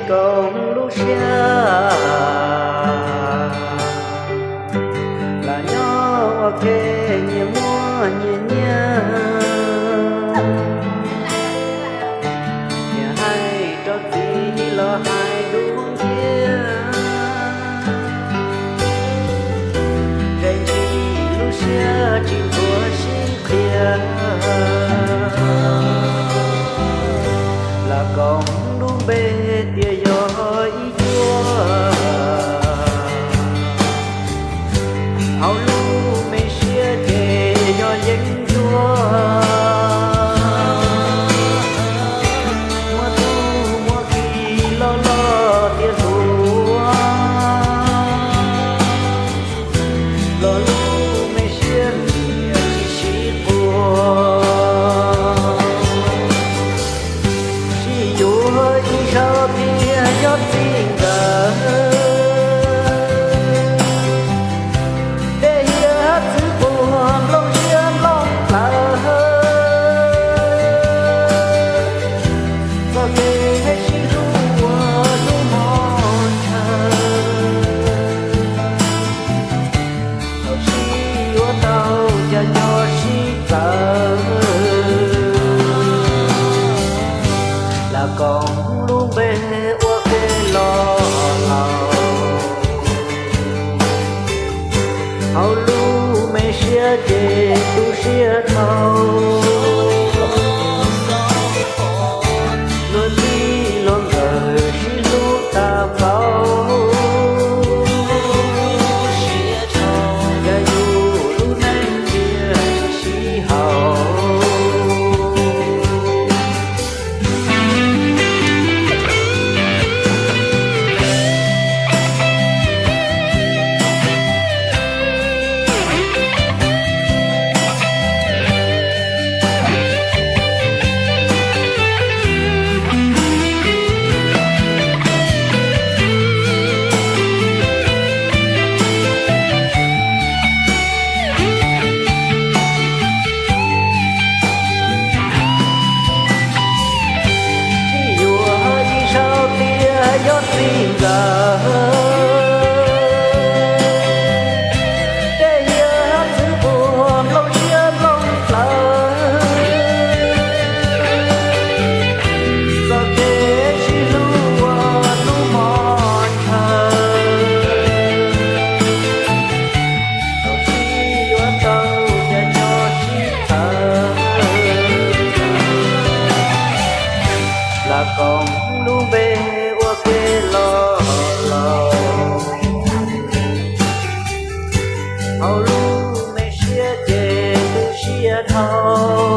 Koom lub siab los nyob ua ke nyias muaj nyias nyiaj, nyias hais rau txiv los hais dub nciab. Ntshe ntshis lub siab tsis ntxuav sib qhia, los koom lub npe tias yog ib cuab. Hauv lub me siab ces yog yeeb ncuab, muaj tub muaj ki loj loj tiav hluas, los lub me siab niam tsis sib quas. Sib yuav ib zaug thiaj yog txij nkawm, dej hiav txwv puag nplooj siab nplooj plawv, txoj kev sib hlub ua hnub hmo ntshaw. Thaum sib yuav tau cas nco sib txawv, los koom lub npe ua ke los laus. Hauv lub me siab ces tu siab dhau, luag txij luag nkawm sib hlub tag npaum. Yog yus lub neej tiag tsis sib haum. Sib yuav ib zaug thiaj yog txij nkawm, dej hiav txwv puag nplooj siab nplooj plawv, txoj kev sib hlub ua hnub hmo ntshaw. Thaum sib yuav tau cas nco sib txawv, los koom lub npe ua ke los laus. Hauv lub me siab ces tu siab dhau,